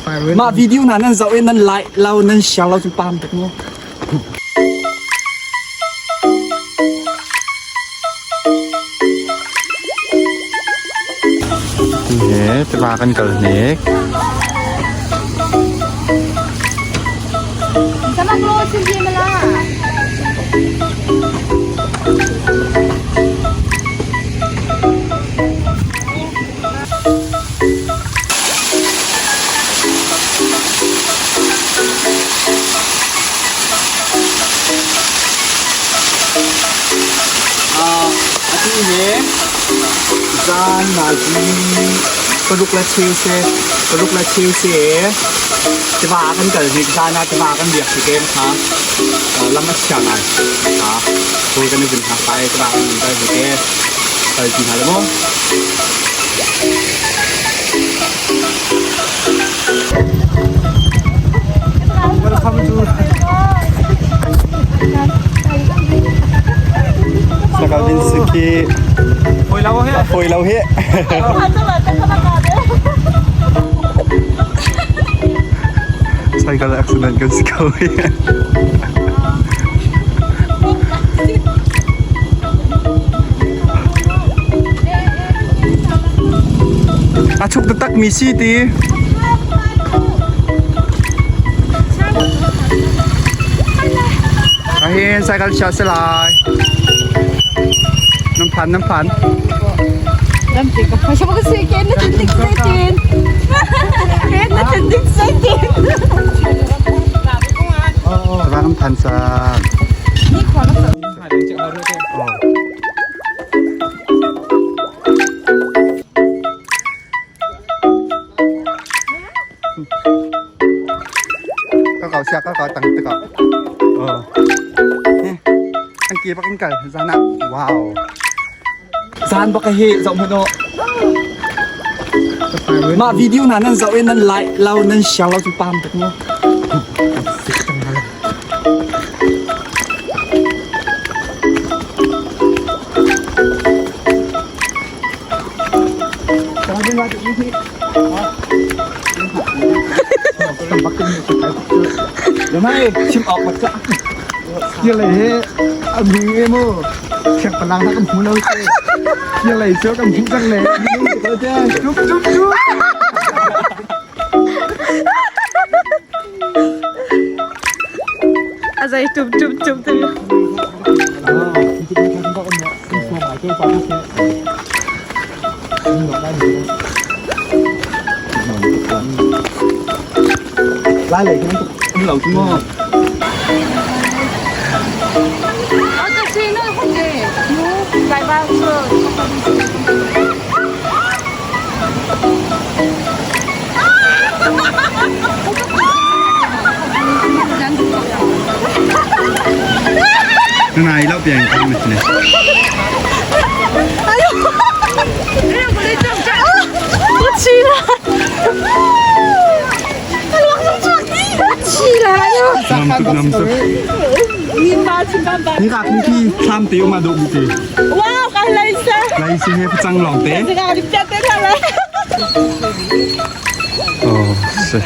Mah video hna nan zoh i nan like lo nan share lo cu pam tuk mu. He tiva kan kal hnek. Atu hi zan nazi paruk le cheu si paruk le cheu si tiva kan kal hnik zan ah tiva kan biak si kem kha lam a chia ngai kha hawi kan i vun hna kai tiva kan kal hnik e kal ti hna le maw. Welcome to Sakalvin Suki. Foi lo he. Foi lo he. Cycle accident kan si ko hi. A chuk taktak mi si ti. Ahin cycle chia si lai. Nam phan nam phan. Lam te ka phasha ka se ke na tin dik se tin. Ke na tin dik se tin. Ram phan sang. Ni khwa Ka kau siya ka kau tang te kau. Oh. Eh. Ang kia pak kal zana. Wow. Zan bak hi zoh hmanh u. Mah video hna nan zoh i nan like lo nan share lo cu pam tuk mu. Chim awk bak ca. Kia lei he a mi e mu khek palang na kan hmu lo te kia lei chu kan hmu cang le chup chup chup. A zai tup tup tup te. Lai lei kan um lo chu mu. Nai lo piang kan mit ne. Nam tuk nam tuk. Ni ka khi khi thlam te uma do bu te. Wow, kai lai sa. Lai si he pachang long te. Ka di pya te tha la. Oh, se.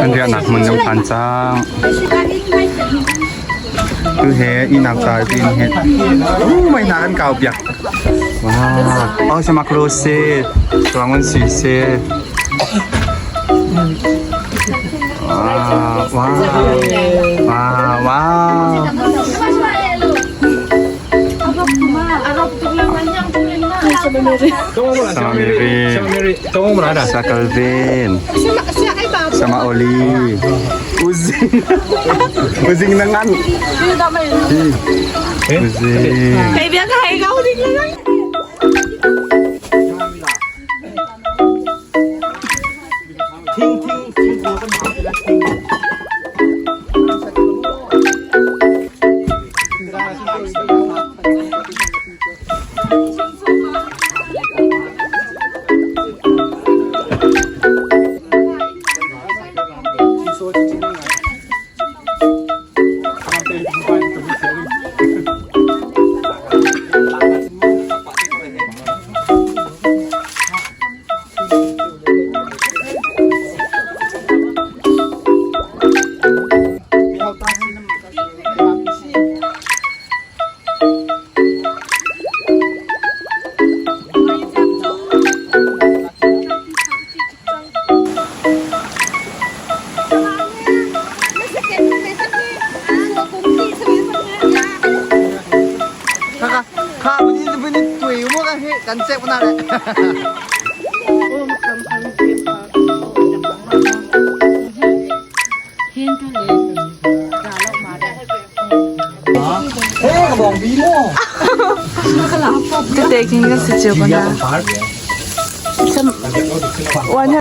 An riahnak hmun kan phan cang. Tu he inak ca tin he. Uh, mai hna kan kau piak. Wow. Oh, sama close. Tuangun si se. Wow, wow. Wow, wow. Sama Mary. Sa Calvin. Sama Oli. Uzing. Uzing nangan. Uzing. Thing thing thing khua kan hau te la thing. hi kan cek na le. Tete kin kan si chiu ko na. Wan.